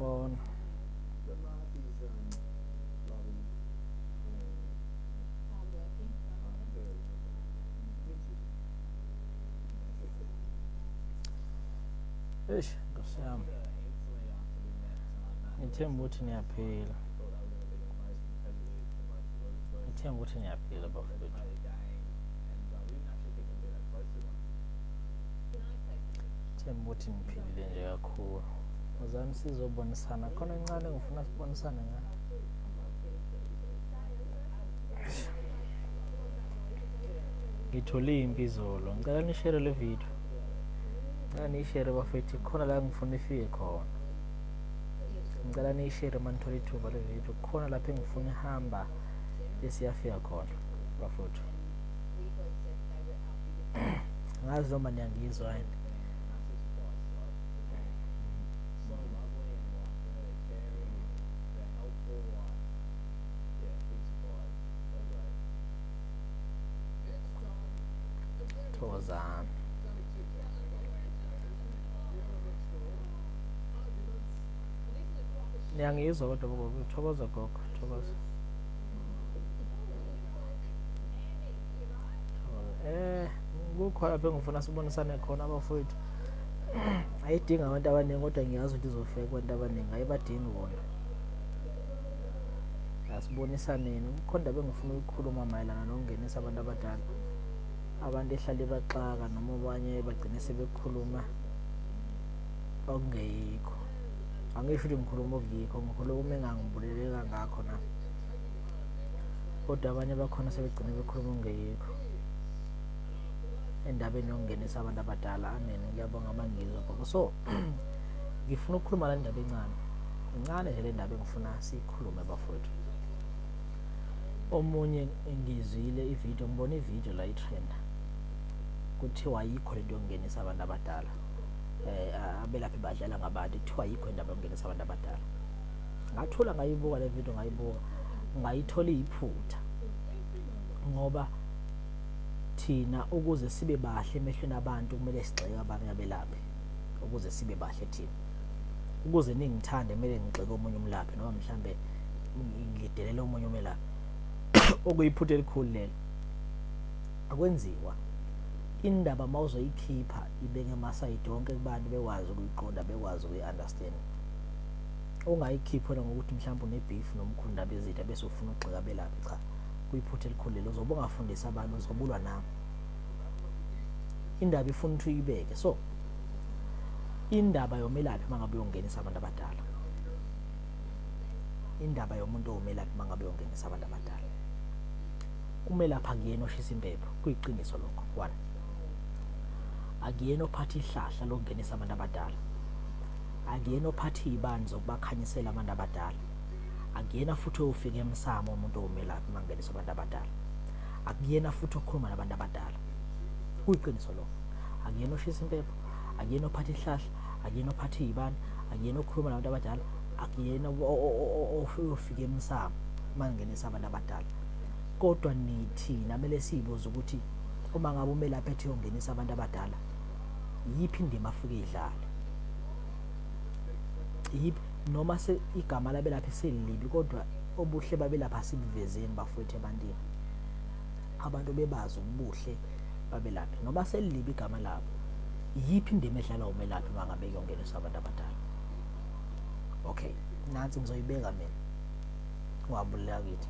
Sanibona. Eish, Nkosi yami. Ngithemba ukuthi niyaphila. Ngithemba ukuthi niyaphila bafowethu. Themba ukuthi niphilile nje kakhulu. Wozani sizobonisana khona encane ngifuna sibonisane ngayo. Ngithole impi izolo. Ngicela nishere le video. Ngicela niyishere bafethu khona la ngifuna ifike khona. Ngicela niyishere uma nithola ithuba le video. Khona lapho engifuna ihamba esiyafika khona bafethu. Ngazi noma niyangizwa yini. Thokozani. Niyangizwa kodwa gogo, thokoza gogo, thokoza. Eh, kukhona lapho engifuna sibonisane khona abafowethu. Ayidingi abantu abaningi kodwa ngiyazi ukuthi izofika kubantu abaningi, ayibadingi bona. Asibonisaneni, kukhona indaba engifuna ukuyikhuluma mayelana nokungenisa abantu abadala. Abantu ehlale baxaka noma abanye bagcine sebekhuluma okungeyikho. Angisho ukuthi ngikhuluma okuyikho, ngikhuluma engangibuleleka ngakho na. Kodwa abanye bakhona sebegcine bekhuluma okungeyikho endabeni yokungenisa abantu abadala. Amen. Ngiyabonga mangizwa gogo. So ngifuna ukukhuluma la ndaba encane. Incane nje le ndaba engifuna siyikhulume bafowethu. Omunye ngizwile ivideo, ngibona ivideo la itrenda. Kuthiwa ayikho lento yokungenisa abantu abadala. Eh abelaphi badlala ngabantu, kuthiwa ayikho indaba yokungenisa abantu abadala. Ngathula ngayibuka le video ngayibuka ngayithola iyiphutha ngoba thina ukuze sibe bahle emehlweni abantu kumele sigxeke abanye abelaphi ukuze sibe bahle thina ukuze ningithande kumele ngigxeke omunye umlaphi noma mhlambe ngidelele omunye umelaphi okuyiphutha elikhulu lelo akwenziwa indaba mawuzoyikhipha ibeke emasayidi onke kubantu bekwazi ukuyiqonda bekwazi ukuyi-understand ungayikhiphi wena ngokuthi mhlawumbe une-beef nomkhulu Ndabezitha bese ufuna ukugxeka abelaphi cha kuyiphutha elikhulu lelo uzobe ungafundisi abantu uzobulwa nami indaba ifuna ukuthi uyibeke so indaba yomelaphi uma ngabe uyongenisa abantu abadala indaba yomuntu owumelaphi uma ngabe uyongenisa abantu abadala umelaphi akuyena oshisa impepho kuyiqiniso lokho one akuyena ophatha ihlahla lokungenisa abantu abadala akuyena ophatha iy'bani zokubakhanyisela abantu abadala akuyena futhi oyofika emsamo umuntu owumelaphi uma kungeniswa abantu abadala akuyena futhi okhuluma nabantu abadala kuyiqiniso lokho akuyena oshisa impepho akuyena ophatha ihlahla akuyena ophatha iy'bani akuyena okhuluma nabantu abadala akuyena oyofika emsamo uma kungenisa abantu abadala kodwa nithina kumele siyibuze ukuthi uma ngabe umelaphi ethi uyongenisa abantu abadala yiphi indima afike idlale yiphi noma se igama labelaphi selilibi kodwa obuhle babelapha asibuvezeni bafowethu ebantwini abantu bebazi ubuhle babelaphi noma selilibi igama labo yiphi indima edlalwa umelaphi uma ngabe kuyongeniswa abantu abadala okay nansi ngizoyibeka mina ungabulela kithi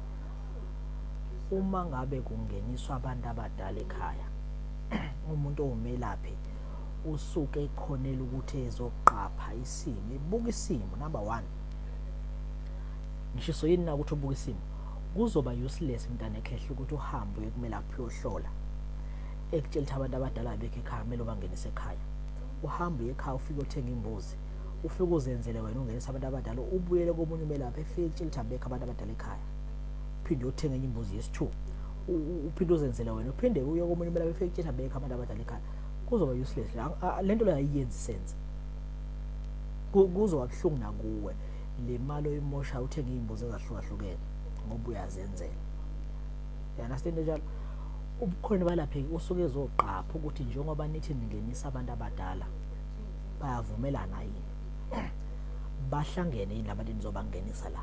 uma ngabe kungeniswa abantu abadala ekhaya umuntu owumelaphi usuke ekhonela ukuthi ezoqapha isimo ebuka isimo number 1 ngishiso yini na ukuthi ubuka isimo kuzoba useless mntana ekhehla ukuthi uhambe uye kumelaphi uyohlola ekutshela ukuthi abantu abadala abekho ekhaya kumele ubangenise ekhaya uhambe uye ekhaya ufike uthenga imbuzi ufike uzenzele wena ungenisa abantu abadala ubuyele komunye umelaphi efike ekutshela ukuthi abekho abantu abadala ekhaya uphinde uyothenga enye imbuzi yesi-two uphinde uzenzele wena uphinde uye komunye umelaphi efike ekutshela abekho abantu abadala ekhaya kuzoba useless le nto leyo ayiyenzi sense kuzoba buhlungu nakuwe le mali oyimosha uthenga iy'mbuzi ezahlukahlukene ngoba uyazenzela you understand njalo ubukhona balapheki usuke ezoqapha ukuthi njengoba nithi ningenisa abantu abadala bayavumelana yini Bahlangene yini labantu enizobangenisa la?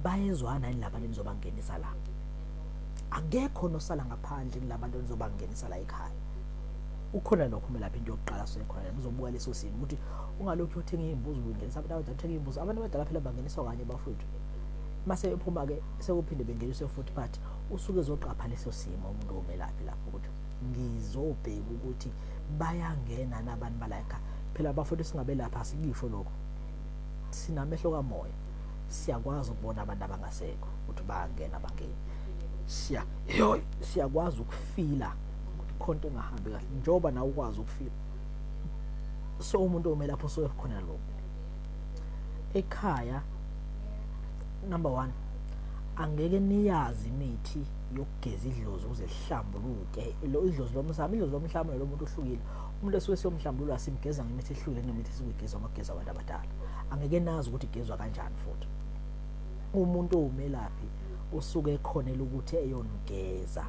Bayezwana yini labantu enizobangenisa la? Akekho nosala ngaphandle kulabantu enizobangenisa la ekhaya. Ukhona lokho umelaphi, into yokuqala suke khona uzobuka leso simo ukuthi ungalokhu uyothenga iy'mbuzi, ungenisa abantu abadala, uthenga iy'mbuzi. Abantu abadala phela bangeniswa kanye bafowethu, mase bephuma-ke sekuphinde bengeniswe futhi, but usuke ezoqapha leso simo umuntu omelaphi lapho ukuthi ngizobheka ukuthi bayangena nabantu bala ekhaya. Phela bafowethu, singabelapha asikusho lokho, sinamehlo kamoya, siyakwazi ukubona abantu abangasekho ukuthi bayangena bangeni. Siya yo siyakwazi ukufila ukuthi khona into engahambi kahle, njengoba nawe ukwazi ukufila. So umuntu omelapho usuke khona lokho ekhaya. Number 1, angeke niyazi imithi yokugeza idlozi ukuze lihlambuluke lo idlozi lomsamo. Idlozi lomhlamo lo muntu uhlukile. Umuntu esuke siyomhlambulula simgeza ngemithi ehlukile kunemithi esukuyigeza uma kugezwa abantu abadala. Angeke nazi ukuthi igezwa kanjani futhi. Umuntu owumelaphi usuke ekhonela ukuthi eyonigeza,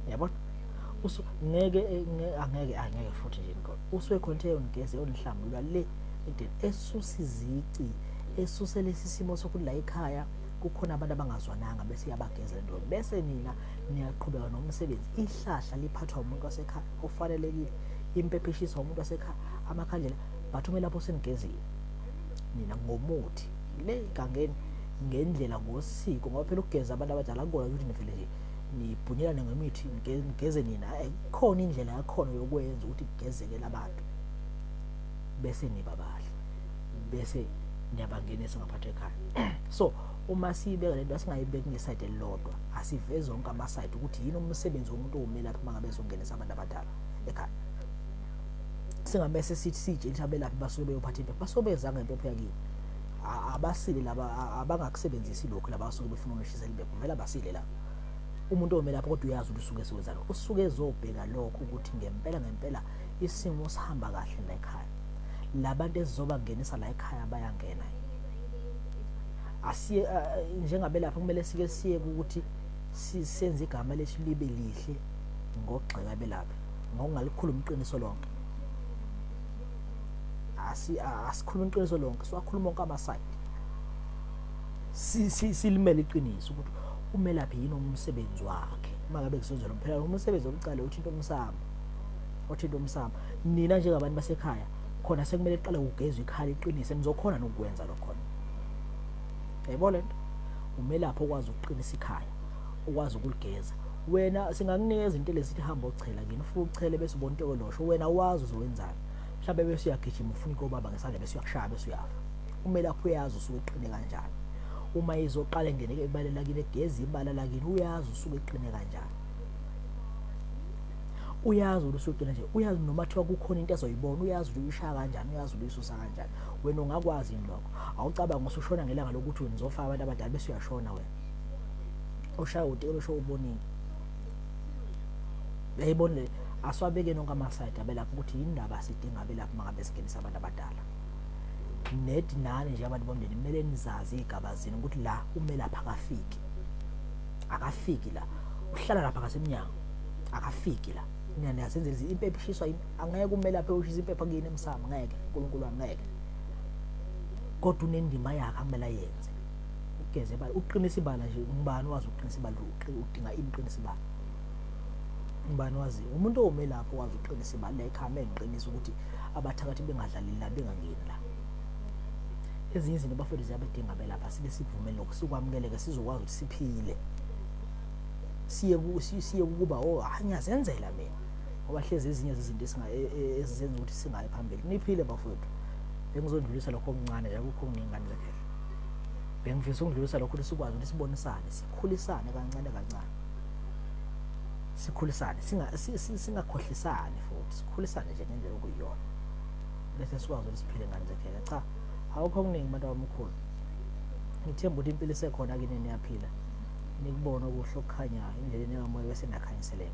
yabona, ngeke angeke angeke futhi nje usuke khona ukuthi eyonigeza, eyonihlambulula le ekudeni, esusa izici, esuse lesi simo sokuthi la ekhaya kukhona abantu abangazwananga, bese iyabageza lento, bese nina niyaqhubeka nomsebenzi. Ihlahla liphathwa umuntu wasekhaya ofanelekile, impepho ishiswa umuntu wasekhaya, amakhandlela, but umelapho senigezile nina ngomuthi le gangeni ngendlela ngosiko, ngoba phela ukugeza abantu abadala akukona ukuthi nivele nje nibhunyelane ngemithi nigeze nina. Kukhona indlela yakhona yokwenza ukuthi kugezeke labantu, bese niba bahle, bese niyabangenisa ngaphathi ekhaya. So uma siyibeka lento, asingayibeki ngesayidi elilodwa, asiveze zonke amasayidi ukuthi yini umsebenzi womuntu owumelaphi uma ngabe ezongenisa abantu abadala ekhaya. Singabese sithi siyitshela abelaphi basuke beyophatha impepho, basuke beza ngempepho yakini. Abasile laba abangakusebenzisi lokhu, laba basuke befuna ukushisela impepho, vele abasile laba. Umuntu omelaphi kodwa uyazi ukuthi usuke esewenzani, usuke ezobheka lokho ukuthi ngempela ngempela isimo sihamba kahle la ekhaya, labantu esizobangenisa la ekhaya bayangena. Asiye njengabelaphi kumele sike siye ukuthi senze igama lethu libe lihle ngokugxeka abelaphi ngokungalikhuluma iqiniso lonke. Asikhuluma iqiniso lonke, siwakhuluma onke amasayidi, silimele iqiniso ukuthi umelaphi yini umsebenzi wakhe uma ngabe kusenzela phela umsebenzi wokuqala uthinta umsamo, othinta umsamo. Nina njengabantu basekhaya khona sekumele kuqale kugezwe ikhaya liqinise, nizokhona nokukwenza lokho khona, yayibona lento. Umelaphi okwazi ukuqinisa ikhaya, ukwazi ukuligeza. Wena singakunikeza into lesithi hamba ochela kini, ufike uchele bese ubona into losho wena wazi uzowenzani, mhlawumbe bese uyagijima ufuna ikobaba ngesandla bese uyakushaya bese uyafa. Umelaphi uyazi usuke eqine kanjani uma izoqala engene ebalela kini, egeza ibala lakini, uyazi usuke eqine kanjani, uyazi ukuthi usuqine nje, uyazi noma kuthiwa kukhona into ezoyibona, uyazi ukuthi uyishaya kanjani, uyazi ukuthi uyisusa kanjani. Wena ungakwazi yini lokho? Awucabanga usushona ngelanga lokuthi wena uzofaka abantu abadala bese uyashona wena, ushaya utelo usho ubonile, yayibona le. Asiwabeke nonke amasayidi abelapha ukuthi yindaba sidinga abelaphi uma ngabe singenisa abantu abadala. Nedi nani nje abantu bomndeni kumele nizazi iy'gaba zenu ukuthi la umelaphi akafiki, akafiki la, uhlala lapha ngasemnyango, akafiki la. Nina niyazenzela impepho ishiswa yini? Angeke umelaphi ushisa impepho kuyini emsamo, ngeke, uNkulunkulu wami ngeke. Kodwa unendima yakhe akumele ayenze, ugeze ibala, uqinisa ibala nje. Ngubani wazi ukuqinisa ibala? Udinga ini uqinisa ibala? Ngubani waziyo? Umuntu owumelaphi owazi ukuqinisa ibala la ekhaya, mengiqinisa ukuthi abathakathi bengadlaleli la, bengangeni la. Ezinye izinto bafethu ziyabedinga belapha, sibe sikuvumele lokho, sikwamukeleke, sizokwazi ukuthi siphile, siye siye ukuba oh hayi ngiyazenzela mina, ngoba hlezi ezinye zezinto ezizenza ukuthi singayi phambili. Niphile bafowethu, bengizondlulisa lokho okuncane nje, akukho okuningi ngane zekhehla. Bengifisa ukudlulisa lokho ukuthi sikwazi ukuthi sibonisane, sikhulisane kancane kancane, sikhulisane, singakhohlisani futhi sikhulisane nje ngendlela okuyiyona, bese sikwazi ukuthi siphile ngane zekhehla. Cha, awukho okuningi abantu abamkhulu. Ngithemba ukuthi impilo isekhona kini, niyaphila, nikubone okuhle okukhanyayo endleleni kamoya, bese niyakhanyiseleka.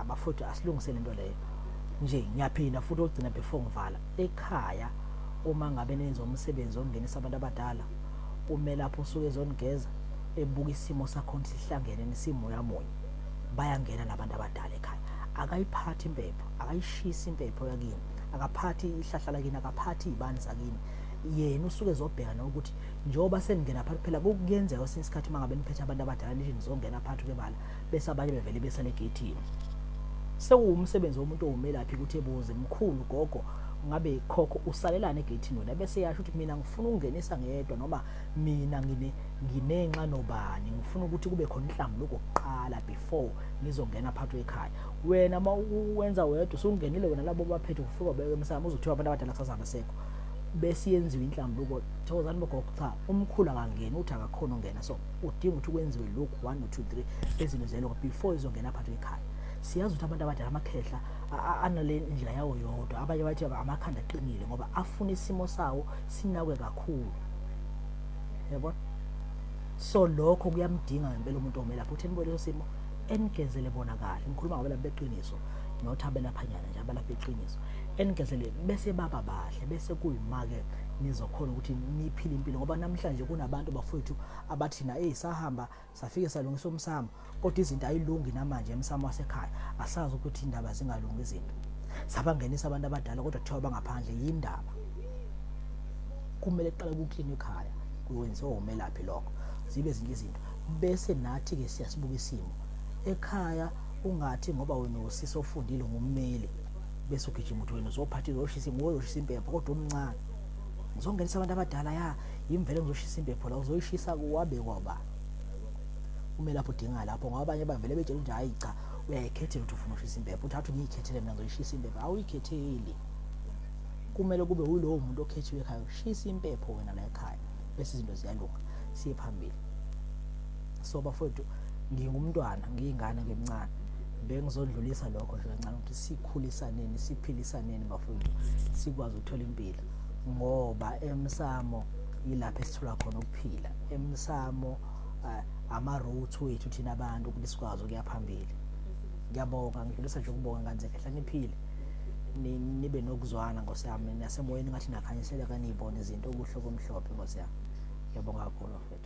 Bafowethu, asilungisele into leyo nje. Ngiyaphinda futhi okugcina before ngivala, ekhaya uma ngabe nenza umsebenzi ongenisa abantu abadala, umelaphi usuke ezonigeza, ebuka isimo sakhona sihlangene nesimoya munye, bayangena nabantu abadala ekhaya. Akayiphathi impepho, akayishisi impepho yakini, akaphathi ihlahla lakini, akaphathi iy'bani zakini. Yena usuke ezobheka nokuthi njengoba seningena phakathi, phela kuyenzeka kwesinye isikhathi uma ngabe niphethe abantu abadala nithi nizongena phakathi kwebala, bese abanye bevele besale egeyithini. Sekuwumsebenzi womuntu owumelaphi ukuthi ebuze, mkhulu, gogo, ngabe khokho, usalelani egeyithini wena? Bese yasho ukuthi mina ngifuna ukungenisa ngedwa, noma mina nginenxa nobani, ngifuna ukuthi kube khona inhlambuluko kuqala before ngizongena phakathi ekhaya. Wena uma uwenza wedwa, usungenile wena, labo baphethe ufika ubeke emsamo, uzothiwa abantu abadala kusasa abasekho. Bese yenziwa inhlambuluko, thokozani bogogo. Cha, umkhulu akangeni, uthi akakhona ungena, so udinga ukuthi kwenziwe lokhu, 1 no 2 3, ezinto zeloko before izongena phakathi ekhaya. Siyazi ukuthi abantu abadala, amakhehla anale ndlela yawo yodwa. Abanye bathi amakhanda aqinile ngoba afuna isimo sawo sinakwe kakhulu, yabona. So lokho kuyamdinga ngempela umuntu omelaphi ukuthi enibuke leso simo, enigezele bona kahle. Ngikhuluma ngabelaphi beqiniso, not abelaphanyana nje, abalaphi beqiniso. Enigezele bese baba bahle, bese kuyima-ke nizokhona ukuthi niphile impilo, ngoba namhlanje kunabantu bafowethu abathi na eyi, sahamba safike salungisa umsamo, kodwa izinto ayilungi namanje emsamo wasekhaya. Asazi ukuthi indaba zingalungi izinto. Sabangenisa abantu abadala, kodwa kuthiwa bangaphandle. Yindaba kumele kuqale kuklinwe ekhaya, kwenziwa umelaphi lokho, zibe zinye izinto, bese nathi-ke siyasibuka isimo ekhaya. Ungathi ngoba wena usisi ofundile, ngummeli, bese ugijima uthi wena uzophatha, uzoshisa, nguwe ozoshisa impepho, kodwa umncane, ngizongenisa abantu abadala, ya yimvele ngizoshisa impepho la. Uzoyishisa wabekwa ba umelaphi udinga lapho, ngoba abanye bavele betshela ukuthi hayi cha, uyayikhethela ukuthi ufuna ushisa impepho. Uthi athi ngiyikhethele mina, ngizoyishisa impepho. Awuyikhetheli, kumele kube ulowo muntu okhethiwe ekhaya. Ushisa impepho wena la ekhaya, bese izinto ziyalunga, siye phambili. So bafowethu, ngingumntwana, ngiyingane, ngimncane, bengizodlulisa lokho nje kancane ukuthi sikhulisaneni, siphilisaneni bafowethu, sikwazi ukuthola impilo, ngoba emsamo yilapho esithola khona ukuphila. Emsamo ama-roots wethu thina abantu ukuthi sikwazi ukuya phambili. Ngiyabonga, ngidlulisa nje ukubonga nganze khehla, niphile, nibe nokuzwana nkosi yami, nasemoyeni ngathi nakhanyiseleka, niyibone izinto okuhle okumhlophe nkosi yami. Ngiyabonga kakhulu bafethu.